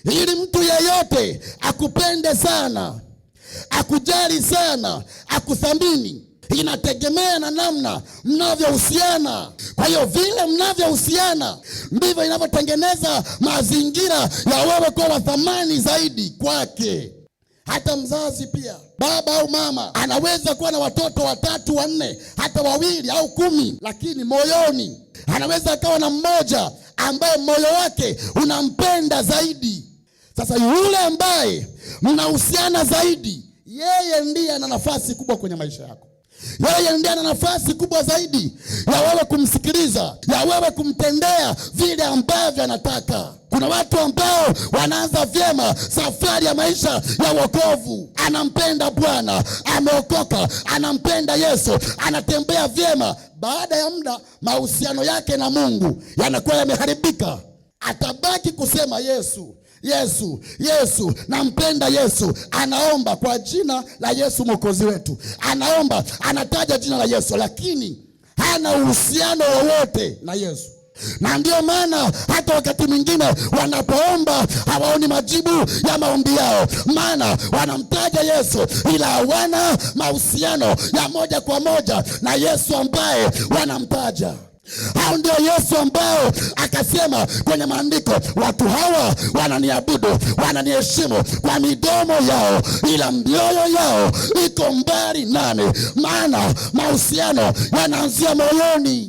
Ili mtu yeyote akupende sana, akujali sana, akuthamini, inategemea na namna mnavyohusiana. Kwa hiyo vile mnavyohusiana ndivyo inavyotengeneza mazingira ya wewe kuwa wa thamani zaidi kwake. Hata mzazi pia, baba au mama, anaweza kuwa na watoto watatu, wanne, hata wawili au 10, lakini moyoni anaweza akawa na mmoja ambaye moyo wake unampenda zaidi. Sasa yule ambaye mnahusiana zaidi, yeye ndiye ana nafasi kubwa kwenye maisha yako. Yeye ndiye ana nafasi kubwa zaidi ya wewe kumsikiliza, ya wewe kumtendea vile ambavyo anataka. Kuna watu ambao wanaanza vyema safari ya maisha ya wokovu, anampenda Bwana, ameokoka, anampenda Yesu, anatembea vyema. Baada ya muda mahusiano yake na Mungu yanakuwa yameharibika. Atabaki kusema Yesu, Yesu, Yesu, nampenda Yesu. Anaomba kwa jina la Yesu Mwokozi wetu, anaomba, anataja jina la Yesu, lakini hana uhusiano wowote na Yesu. Na ndio maana hata wakati mwingine wanapoomba hawaoni majibu ya maombi yao, maana wanamtaja Yesu ila hawana mahusiano ya moja kwa moja na Yesu ambaye wanamtaja. Hao ndio Yesu ambao akasema kwenye maandiko, watu hawa wananiabudu, wananiheshimu kwa midomo yao, ila mioyo yao iko mbali nami. Maana mahusiano yanaanzia moyoni.